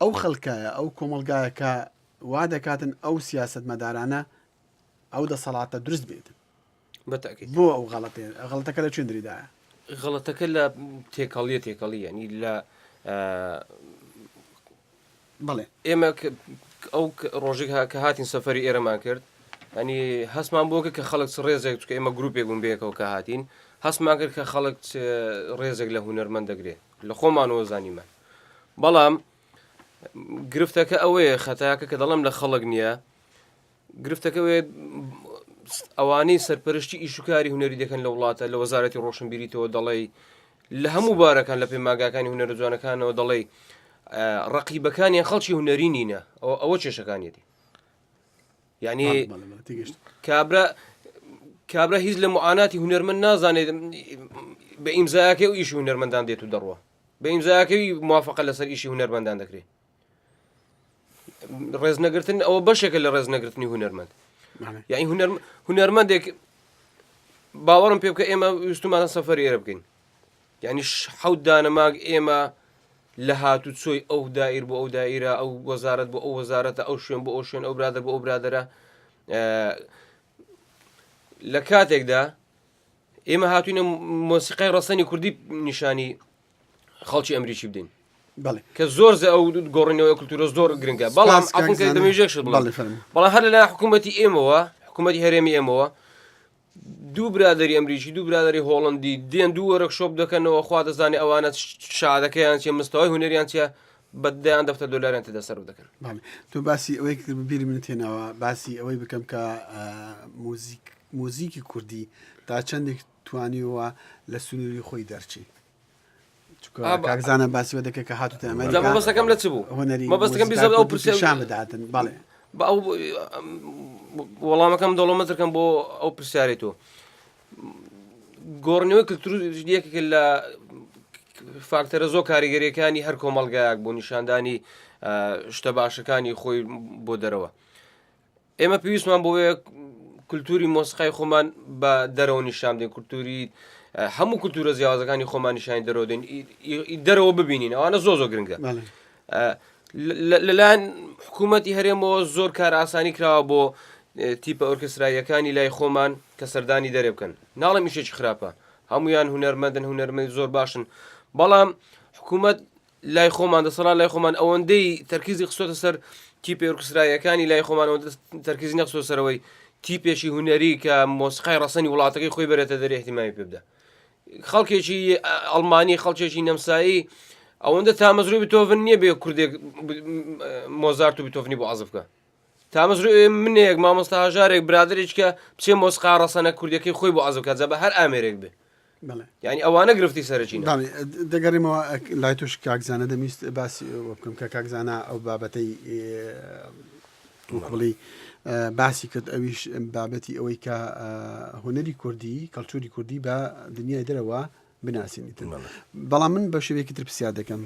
ئەو خەڵکایە ئەو کۆمەڵگایە کە وا دەکاتن ئەو سیاسەتمەدارانە ئەو دەسەڵاتە دروست بێت بەتاکیت بۆ ئەو غەڵەتێ غەڵەتەکە لە چێن دریدایە غەڵەتەکە لە تێکەڵیە تێکەڵی ینی لە بەڵێ. ئێمە ئەو ڕۆژێک کە هاتین سەفەری ئێرەمان کرد ئەنی هەستمان بۆ کرد کە خەڵک چ ڕێزێک چکە ئێمە گروپێک بوون بەیەکەوە کە هاتین هەستمان کرد کە خەڵک ڕێزێک لە هونەرمەند دەگرێت لە خۆمانەوە زانیمان بەڵام گرفتەکە ئەوەیە خەتاکە کە دەڵم لە خەڵک نییە گرفتەکە وێ ئەوانەی سەرپەرشتی ئیشوکاری هونەری دەکەن لە وڵاتە لە وەزارەتی ڕۆشنبیریتەوە دەڵێی لە هەموو بارەکان لە پەیمانگاکانی هونەرە جوانەکانەوە دەڵێی ڕقیبەکانیان خەڵکی هونەری نینە ئەوە ئەوە کێشەکانیەتی یعنی کابرا کابرا هیچ لە معاناتی هونەرمەند نازانێت بە ئیمزاکەی و ئیشی هونەرمەندان دێت و دەڕوە بە ئیمزاکەی موافقە لەسەر ئیشی هونەرمەندان دەکرێت ڕێزنەگرتن ئەوە بەشێکە لە ڕێزنەگرتنی هونەرمەند یعنی هونەر هونەرمەندێک باوەڕم پێ بکە ئێمە ویستمانە سەفەری ئێرە بکەین یعنی حەوت دانەماگ ئێمە لە هات و چۆی ئەو دایر بۆ ئەو دایرە ئەو وەزارەت بۆ ئەو وەزارەتە ئەو شوێن بۆ ئەو شوێن ئەو برادەر بۆ ئەو برادەرە لە کاتێکدا ئێمە هاتوینە مۆسیقای ڕەسەنی کوردی نیشانی خەڵکی ئەمریکی بدەین کە زۆر زە ئەو گۆڕینەوەی کولتورە زۆر گرنگە بەڵام دەمێژێک شت بڵێ بەڵام هەر لەلایەن حکوومەتی ئێمەوە حکوومەتی هەرێمی ئێمەوە دوو برادری ئەمریکی دوو برادری هۆڵندی دێن دوو وەرەکشۆپ دەکەنەوە خوا دەزانێ ئەوانە شادەکەیان چیە مستەوای هونەریان چیە بە دەیان دەفتەر دۆلاریان تێدا سەرف دەکەن. تۆ باسی ئەوەی کرد بیری منت هێناوە باسی ئەوەی بکەم کە موزیک موزیکی کوردی تا چەندێک توانیوە لە سنووری خۆی دەرچی کاک زانا باسی وە دەکە کە هاتوتە ئەمریکا مەبەستەکەم لە چ بوو هونەری مەبەستەکەم بیزە ئەو پرسیار شان بداتن بەڵێ بە ئەو وەڵامەکەم دەوڵەمەندترکەم بۆ ئەو پرسیارەی تۆ گۆڕنەوەی کلتور یەکێکە لە فاکتەرە زۆر کاریگەریەکانی هەر کۆمەڵگایەک بۆ نیشاندانی شتە باشەکانی خۆی بۆ دەرەوە ئێمە پێویستمان بۆیە کولتوری مۆسیقای خۆمان بە دەرەوە نیشان بدەین کولتوری هەموو کولتورە جیاوازەکانی خۆمان نیشانی دەرەوە دەین دەرەوە ببینین ئەوانە زۆر زۆر گرنگە لەلایەن حکوومەتی هەرێمەوە زۆر کار ئاسانی کراوە بۆ تیپە ئۆرکستراییەکانی لای خۆمان کە سەردانی دەرێ بکەن ناڵم ئیشێکی خراپە هەمویان هونەرمەندن هونەرمەندی زۆر باشن بەڵام حکوومەت لای خۆمان دەسەڵات لای خۆمان ئەوەندەی تەرکیزی خستۆتە سەر تیپی ئۆرکستراییەکانی لای خۆمان ئەوەندە تەرکیزی نەخستۆ سەرەوەی تیپێکی هونەری کە مۆسیقای ڕەسەنی وڵاتەکەی خۆی بەرێتە دەرێ احتیمامی پێ بدە خەڵکێکی ئەڵمانی خەڵکێکی نەمسایی ئەوەندە تامەزرۆی بتۆڤن نییە بێ کوردێک مۆزارت و بتۆڤنی بۆ عەزف بکە تامەزرۆی منێک مامۆستا هەژارێک برادێک کە بچێ مۆسیقا ڕەسەنە کوردەکەی خۆی بۆ عەزف بکات جا بە هەر ئامێرێک بێ یانی ئەوانە گرفتی سەرەکینە. دەگەڕێمەوە لای تۆش کاک زانا دەمویست باسی ئەوە بکەم کە کاک زانا ئەو بابەتەی بڵی باسی کرد ئەویش بابەتی ئەوەی کە هونەری کوردی کەلتوری کوردی بە دنیای دەرەوە بناسیێنیتن بەڵام من بە شێوەیەکی تر پرسیار دەکەم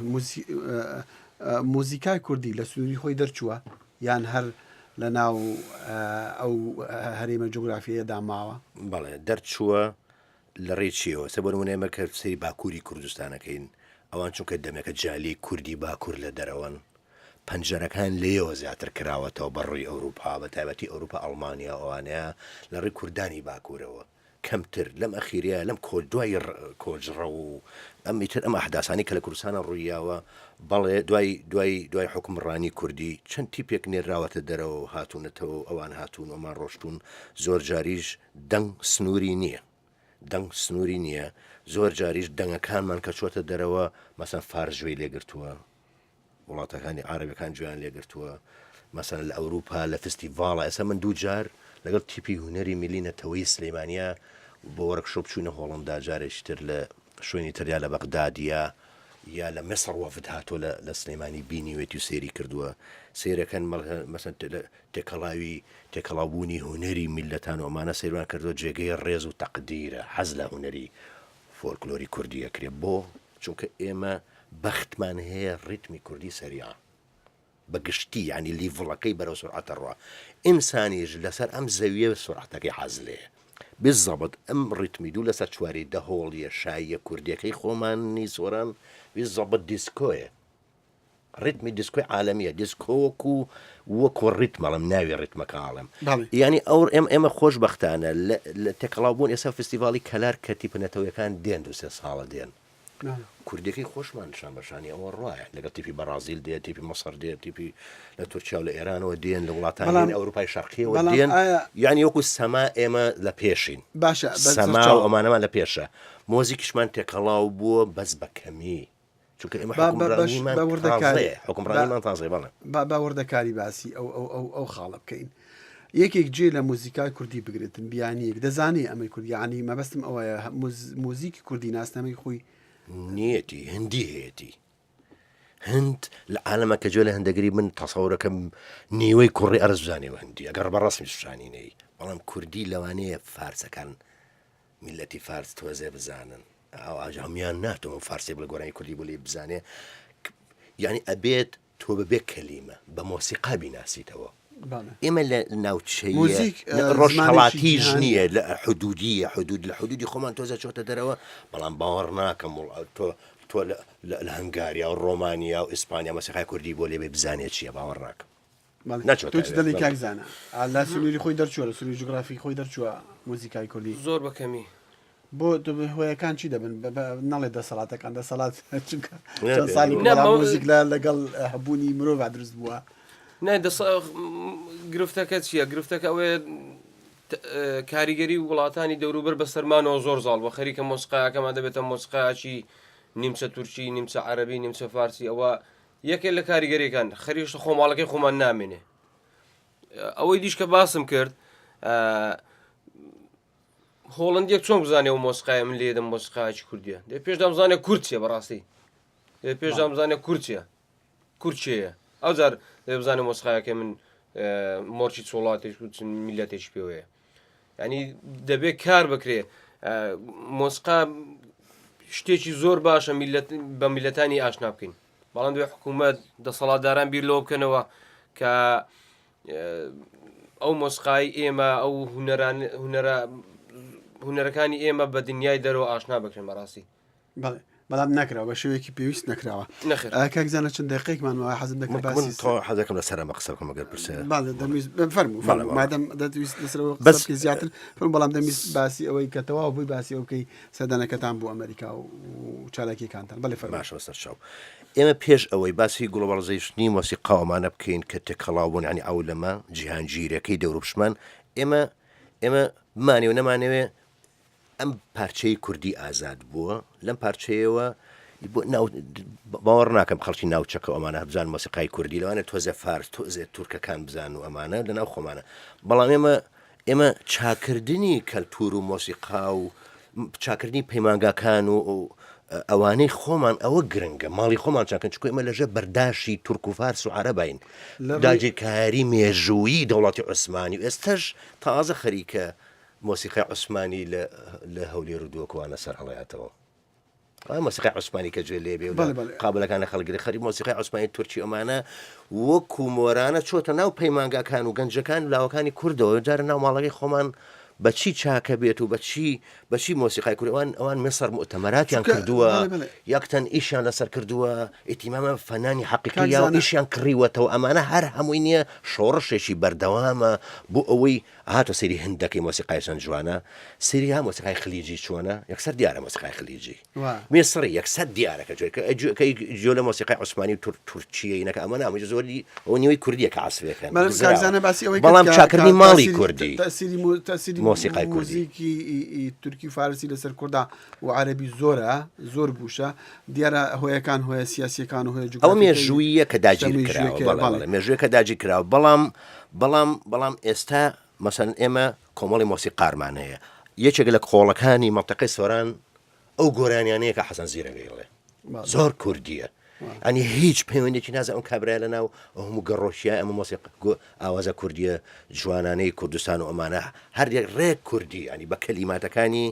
موزیکای کوردی لە سنووری خۆی دەرچووە یان هەر لە ناو ئەو هەرێمە جوگرافیەدا ماوە؟ بەڵێ دەرچووە لە ڕێی چیەوە؟ سە بۆ نموونە ئێمە کە سەیری باکووری کوردستان ئەکەین، ئەوان چونکە دەمێکە جالیەی کوردی باکوور لە دەرەوەن، پەنجەرەکان لێیەوە زیاتر کراوەتەوە بە ڕووی ئەوروپا، بە تایبەتی ئەوروپا ئەڵمانیا و ئەوانەیە لە ڕووی کوردانی باکوورەوە کەمتر، لەم ئەخیرەیە لەم کۆ دوای کۆچڕەو و ئەم ئیتر ئەم ئەحداسانەی کە لە کوردستانا ڕوویاوە، بەڵێ دوای دوای دوای حوکمڕانی کوردی چەند تیپێک نێرراوەتە دەرەوە و هاتوونەتەوە و ئەوان هاتوون و ئەمان ڕۆشتوون، زۆر جاریش دەنگ سنووری نییە دەنگ سنووری نییە زۆر جاریش دەنگەکانمان کە چۆتە دەرەوە مەسەن فارس گوێی لێگرتووە وڵاتەکانی عربەکان گوێیان لێگرتووە مەسەن لە ئەوروپا لە فستیڤاڵە ئێستا من دوو جار لەگەڵ تیپی هونەری میلی نەتەوەی سلەیمانە بۆ وەرکشۆپ چوونە هۆڵندا جارێکی تر لە شوێنی تریا لە بەغدادیە یا لە میسڕ وەفد هاتووە لە لە سلێمانی بینیوێتی و سەیری کردووە سەیرەکەن مەسەن تێکەڵاوی تێکەڵاوبوونی هونەری میللەتان و ئەمانە سەیروان کردووە جێگەی ڕێز و تەقدیرە حەز لە هونەری فۆلکلۆری کوردی ئەکرێ بۆ چونکە ئێمە بەختمان هەیە ڕیتمی کوردی سەریعە بە گشتی یانی لیڤڵەکەی بەرەو سورعەت ئەڕوا ئینسانیش لەسەر ئەم زەویە سورعەتەکەی حازلەیە. بالضبط ئەم ڕیتمی دوو لەسەر چواری دەهۆڵیە شاییە کوردیەکەی خۆمانی سۆران بالضبط دیسکۆیە ڕیتمی دیسکۆی عالەمیە دیسکۆ وەکو وەکو ڕیتم ئەڵێم ناوی ڕیتمەکە ئاڵێم بەڵێ. یانی ئەو ئێم ئێمە خۆشبەختانە لە لە تێکەڵاو بوون ئێستا فستیڤاڵی کەلار کە تیپە نەتەوەیەکان دێن دوو سێ ساڵە دێن بەڵێ. کوردیەکەی خۆشمان شان بە شانی ئەوە ڕایە لەگەڵ تیپی بەڕازیل دێ تیپی مەسەر دێ تیپی لە تورکیا و لە ئێرانەوە دێن لە وڵاتانی بەڵام ئەوروپای شەرقیەوە بەڵام دێن ئایا یانی وەکو سەما ئێمە لە پێشین باشە بە سەما سەرچاو و ئەمانەمان لە پێشە مۆزیکیشمان تێکەڵاو بووە بەس بە کەمی چونکە ئێمە با بە بەش حوکمڕانیمان بە وردەکاری تازەیە با حوکمڕانیمان تازەیە بەڵێ. با با وردەکاری باسی ئەو ئەو ئەو ئەو خاڵە بکەین. یەکێک جێ لە موزیکای کوردی بگرێتن بیانییەک دەزانێ ئەمەی کوردی یانی مەبەستم ئەوەیە موز موزیکی کوردی ناسنامەی خۆی نیەتی هندی هەیەتی هند لە عالەمە کە جوێ لە هەندەگری من تەسەورەکەم نیوەی کوڕی ئەرز بزانێ و هندی ئەگەڕ بە ڕەسمی شانی نەی بەڵام کوردی لەوانەیە فارسەکان میللەتی فارس تۆزێ بزانن ئەو ئاژ هەموان ناتۆ فارسی بڵێ گۆرانی کوردی بۆ لێ بزانێ یعنی ئەبێت تۆ بەبێ کەلیمە بە مۆسیقا بیناسیتەوە ئێمە لە ناوچەی ڕۆژهەڵاتیش نییە لە حدودیە حدود لە حدودی خۆمان تۆزە چۆتە دەرەوە بەڵام باوەڕ ناکەم تۆ تۆ لە هەنگاریا و ڕۆمانیا و ئیسپانیا مەسیقای کوردی بۆ لێ بزانێت چییە باوەڕ ناکەم نەچۆتە تۆ چ دەڵێی کاک زانا؟ لە سنووری خۆی دەرچووە لە سنووری جوگرافی خۆی دەرچووە مۆزیکای کوردی؟ زۆر بە کەمی. بۆ هۆیەکان چی دەبن؟ نەڵێ دەسەڵاتەکان دەسەڵات چونکە چەند ساڵی بەڵام مۆزیک لە لەگەڵ هەبوونی مرۆڤ دروست بووە. نا دەس گرفتەکە چییە؟ گرفتەکە ئەوەیە کاریگەری وڵاتانی دەوروبەر بەسەرمانەوە زۆر زاڵ بە خەریکە مۆسیقاکەمان دەبێتە مۆسیقاکی نیمچە تورکی نیمچە عەرەبی نیمچە فارسی ئەوە یەکێ لە کاریگەریەکان خەریشتە خۆماڵەکەی خۆمان نامێنێ ئەوەی دیش کە باسم کرد هۆڵندیەک چۆن بزانێ و مۆسیقای من لێدەم مۆسیقایکی کوردیە دێ پێشدا بزانێ کورد چیە بەڕاستی دێ پێشدا بزانێ کورد چیە کورد چێە ئەو جار دێ بزانێ مۆسیقایەکەی من مۆرچی چۆڵاتێک و میلەتێکی پێوەیە ینی دەبێت کار بکرێ مۆسیقا شتێکی زۆر باشە میلەت بە میلەتانی ئاشنا بکەین بەڵام دوێ حکوومەت دەسەڵاتداران بیر لەوە بکەنەوە کە ئەو مۆسقای ئێمە ئەو هوەران هوەرە هوەرەکانی ئێمە بە دنیای دەرەوە ئاشنا بکرێن بەڕاستی بەڵێ بەڵام نەکراوە بە شێوەیەکی پێویست نەکراوە کاک زانا چەند دقیقمان ماوە حەزم دەکرد باسی تۆ حەزەکەم لەسەر ئەمە قسە بکەم ئەگەر پرسیار بەڵێ دەمویست فەرموو فەرموو مادەم دەتویست لەسەرەوە قسە بکەی زیاتر فەرموو بەڵام دەمویست باسی ئەوەی کە تەواو بووی باسی ئەو بکەی سەردانەکەتان بۆ ئەمریکا و چالاکیەکانتان بەڵێ فەرموو. باشە بەسەر چاو. ئێمە پێش ئەوەی باسی گڵۆباڵزەیشنی مۆسیقا و ئەمانە بکەین کە تێکەڵاو بوون یانی عەولەمە جیهانگیرەکەی دەوروپشمان ئێمە ئێمە بمانەوێ نەمانەوێ ئەم پارچەی کوردی ئازاد بووە لەم پارچەیەوە باوەڕ ناکەم خەڵکی ناوچەکە ئەمانە بزان مۆسیقای کوردی لەوانە تۆزێ فارس تۆزێ تورکەکان بزان و ئەمانە لەناو خۆمانە بەڵام ئێمە ئێمە چاکردنی کەلتور و مۆسیقا و چاکردنی پەیمانگاکان و ئەوانەی خۆمان ئەوە گرنگە ماڵی خۆمان چاکن چکو ئێمە لەژێر بەرداشی تورک و فارس و عەرەبین داگیرکاری مێژوویی دەوڵەتی عوسمانی و ئێستش تازە خەریکە مۆسیقای عوسمانی لە هەولێر و دۆکوانە سەر هەڵاتەوە مۆسیقای عوسمانی کە گوێ لێ بێ قابلەکان لە خەڵگری خەری مۆسیقای عوسمانی تورکی ئەمانە وەکو مۆرانە چۆتە ناو پەیمانگاکان و گەنجەکان لاوەکانی کوردەوە جارە ناو ماڵەکەی خۆمان بەچی چاکە بێت و بەچی بەچی مۆسیقای کوردوان ئەوان میسر مؤتەمەراتیان کردووە یەکتەن ئیشیان لەسەر کردووە ئیتیمامە فەنانی حەقیقی ئیشیان کڕیوەتەوە ئەمانە هەر هەمووی نییە شۆڕشێکی بەردەوامە بۆ ئەوەی ئەها تۆ سەیری هندەکەی مۆسیقای چەند جوانە سەیری ها مۆسیقای خلیجی چۆنە یەکسەر دیارە مۆسیقای خلیجی میسڕی یەکسەر دیارە کە جوێ کە کە جۆ لە مۆسیقای عوسمانی و تور تورکیە نەکە ئەمە نامە زۆری ئەو نیوەی کوردیە کە عەسرەکەن کاک باسی ئەوەی بەڵام چاکردنی ماڵی کوردی تەسیری تەسیری مۆسیقای کوردی موزیکی تورکی و فارسی لەسەر کوردا و عەرەبی زۆرە زۆر بووشە دیارە هۆیەکان هۆیە سیاسیەکان و هۆیە ئەوە جوگرافیەکەی مێژوویە کە داگیر مێژوویەکەیە کراوە بەڵێ بەڵێ بەڵێ مێژوویە کە داگیر کراوە بەڵام بەڵام بەڵام ئێستا مەسەلەن ئێمە کۆمەڵی مۆسیقارمان هەیە یەکێک لە کۆڵەکانی مەنتەقەی سۆران ئەو گۆرانیانەیە کە حەسەن زیرەک ئەیڵێ زۆر کوردیە ئەنی هیچ پەیوەندێکی نازە ئەم کابرای لە ناو ئەو هەموو گەڕۆکیە ئەمە مۆسیق ئاوازە کوردیە جوانانەی کوردستان و ئەمانە هەر یەک ڕێک کوردی ینی بە کەلیماتەکانی.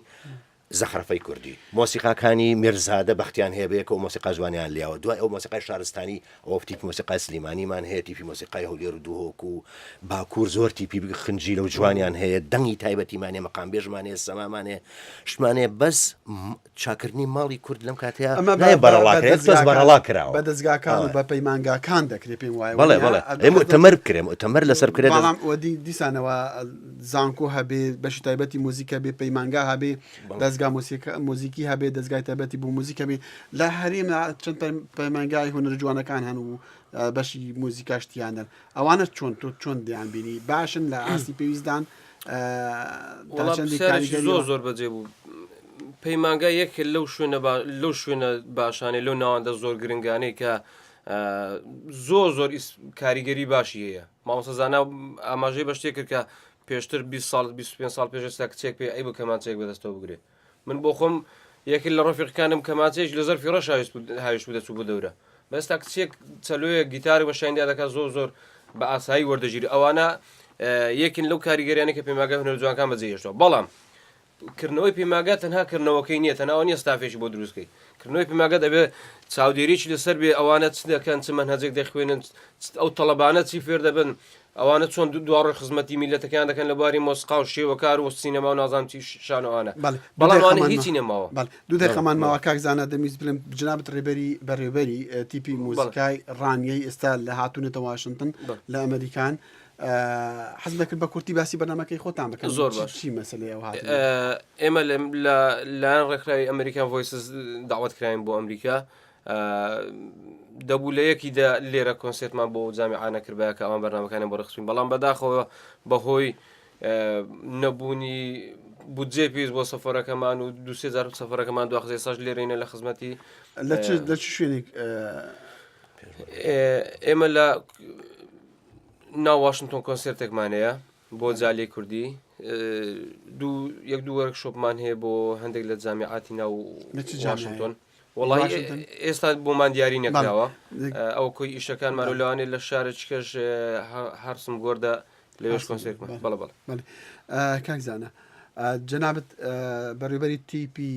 زەخرەفەی کوردی، مۆسیقاکانی میرزادە بەختیان هەیە بەیەکەوە مۆسیقا جوانیان لیاوە، دوای ئەو مۆسیقای شارستانی ئەوە تیپی مۆسیقای سلیمانیمان هەیە، تیپی مۆسیقای هەولێر و دهۆک و باکوور زۆر تیپی خنجیلە و جوانیان هەیە، دەنگی تایبەتیمان هەیە، مەقامبێژمان هەیە، سەمامان هەیە، شتمان هەیە، بەس چاکردنی ماڵی کورد لەم کاتەیە ئەمە بە نایە بە بەرەڵا بە کرێت، بەس دەزگاکان بەرەڵا کراوە. بە دەزگاکان و ئا. بە پەیمانگاکان دەکرێت پێم وایە بەڵێ وەنیە؟ بەڵێ ئەی موئتەمەر بکرێ موئتەمەر لەسەر بکرێت دەز بەڵام وە دی دیسانەوە زانکۆ هەبێ بەشی تایبەتی موزیک هەبێ پەیمانگا هەبێ بەڵێ. دەزگا موسیقا موزیکی هەبێ دەزگای تایبەتی بۆ موزیک هەبێ لە هەرێمە چەند پەیمانگای هونەرە جوانەکان هەن و بەشی موزیکاش تیاندەن ئەوانە چۆن تۆ چۆن دیان بینی باشن لە ئاستی پێویستدان تا وەڵا چەندی پرسیارێکی کاریگەری زۆر زۆر بەجێ بوو پەیمانگا یەکێ لەو شوێنە با لەو شوێنە باشانەی لەو ناوەندە زۆر گرنگانەی کە زۆر زۆر کاریگەری باشی هەیە مامۆستا زانا ئاماژەی بە شتێک کرد کە پێشتر 20 ساڵ 25 ساڵ پێش ئێستا کچێک پێ ئەی بە کەمانچەیەک بەدەستەوە بگرێ من بۆ خۆم یەکێک لە ڕەفیقەکانم کەمانچەیەکی لە زەرفی ڕەش هاویشت بوو دەچوو بۆ دەورە بەستا کچێک چەلۆیەک گیتارێک بە شانیدا دەکات زۆر زۆر بە ئاسایی وەردەگیری ئەوانە یەکن لەو کاریگەریانە کە پەیمانگای هونەر جوانکان بەجێ هێشتووە بەڵام کردنەوەی پەیمانگا تەنها کردنەوەکەی نییە تەنها ئەوە نییە ستافێکی بۆ دروست کەی کردنەوەی پەیمانگا دەبێت چاودێریی لەسەر بێ ئەوانە چ دەکەن چ مەنهەجێک دەخوێنن ئەو تەڵەبانە چی فێر دەبن ئەوانە چۆن دواڕۆی خزمەتی میلەتەکەیان دەکەن لە بواری مۆسقا و شێوەکار و سینەما و نازانم چی شانۆ ئەوانە بەڵێ بەڵام ئەوانە هیچی نەماوە بەڵێ دوو دەقەمان ماوە کاک زانا دەمویست بڵێم جنابت ڕێبەری بەڕێوبەری تیپی مۆزیکای ڕانیەی ئێستا لە هاتوونەتە واشنتن لە ئەمریکان حەزم دەکرد بە کورتی باسی بەرنامەکەی خۆتان بکەن زۆر باش چی مەسەلەی ئەو هاتنە؟ ئێمە لە لایەن ڕێکخراوی American Voices داوت کراین بۆ ئەمریکا دەبوو لە یەکی دە لێرە کۆنسێرتمان بۆ جامیعانە کردبایە کە ئەوان بەرنامەکانیان بۆ ڕێکخستین بەڵام بەداخەوە بەهۆی نەبوونی بودجەی پێویست بۆ سەفەرەکەمان و دوسێ جار سەفەرەکەمان دواخست ئێستاش لێرەینە لە خزمەتی لە چ لە چ شوێنێک ئێمە لە ناو واشنتۆن کۆنسێرتێکمان هەیە بۆ جالیەی کوردی دوو یەک دوو وەرکشۆپمان هەیە بۆ هەندێک لە جامیعاتی ناو لە چ جامیعەیە؟ واشنتۆن وەڵی واشنتن؟ ئێستا بۆمان دیاری بەڵێ. نەکراوە ئەو کۆی ئیشەکانمان و لەوانەیە لە شارێکیکەش هەرسم گۆردە لەوێش هەرسم کۆنسێرتمان بەڵێ. بەڵێ بەڵێ بەڵێ کاک زانا جەنابت بەڕێوبەری تیپی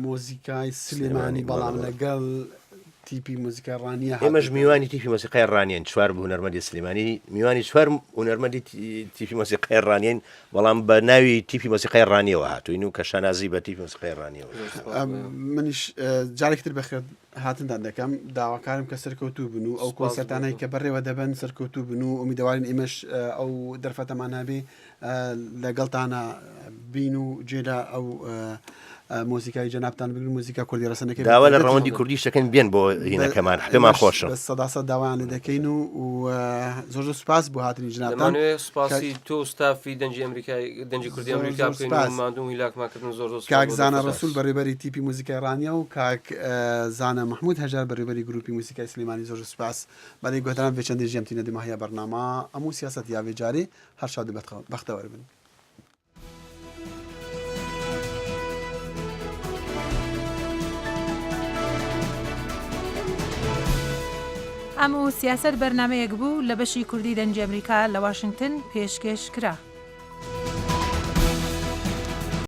مۆزیکای سلێمانی بەڵام لەگەڵ تیپی مۆزیکای ڕانیە ئێمەش میوانی تیپی مۆسیقای ڕانیەن چوار هونەرمەندی سلێمانی میوانی چوار هونەرمەندی تیپی مۆسیقای ڕانیەن بەڵام بە ناوی تیپی مۆسیقای ڕانیەوە هاتوین و کە شانازی بە تیپی مۆسیقای ڕانیەوە منیش جارێکتر بەخێر هاتندان دەکەم داواکارم کە سەرکەوتوو بن و ئەو کۆنسێرتانەی کە بەڕێوە دەبەن سەرکەوتوو بن و ئومیدەوارین ئێمەش ئەو دەرفەتەمان هەبێ لەگەڵتانە بین و جێ لە ئەو مۆزیکای جەنابتان بگرن مۆزیکا کوردی ڕەسەنەکەی داوا لە ڕەوەندی کوردیش دەکەین بێن بۆ هینەکەمان پێمان خۆشە سەداسە داوایان لێ دەکەین و زۆر زۆر سوپاس بۆ هاتنی جنابتان دەمانەوێت سوپاسی تۆ و ستافی دەنگی ئەمریکای دەنگی کوردی زۆر ئەمریکا زۆر بکەین و سوپاس. ماندوو و هیلاکمان کردن زۆر زۆر سوپاس کاک بۆ زانا دەرفەتە. ڕەسول بەڕێوبەری تیپی موزیکای ڕانیە و کاک زانا مەحمود هەژار بەڕێوبەری گروپی موزیکای سلێمانی زۆر زۆر سوپاس بەڵێ گۆهداران ڤێ چەندێ ژیەم تینە دماهیا بەرنامە ئەموو سیاسەت یا ڤێ جارێ هەر شاد و بەختەوەر بن. ئەم و سیاسەت بەرنامەیەک بوو لە بەشی کوردی دەنگی ئەمریکا لە واشنگتن پێشکێش کرا.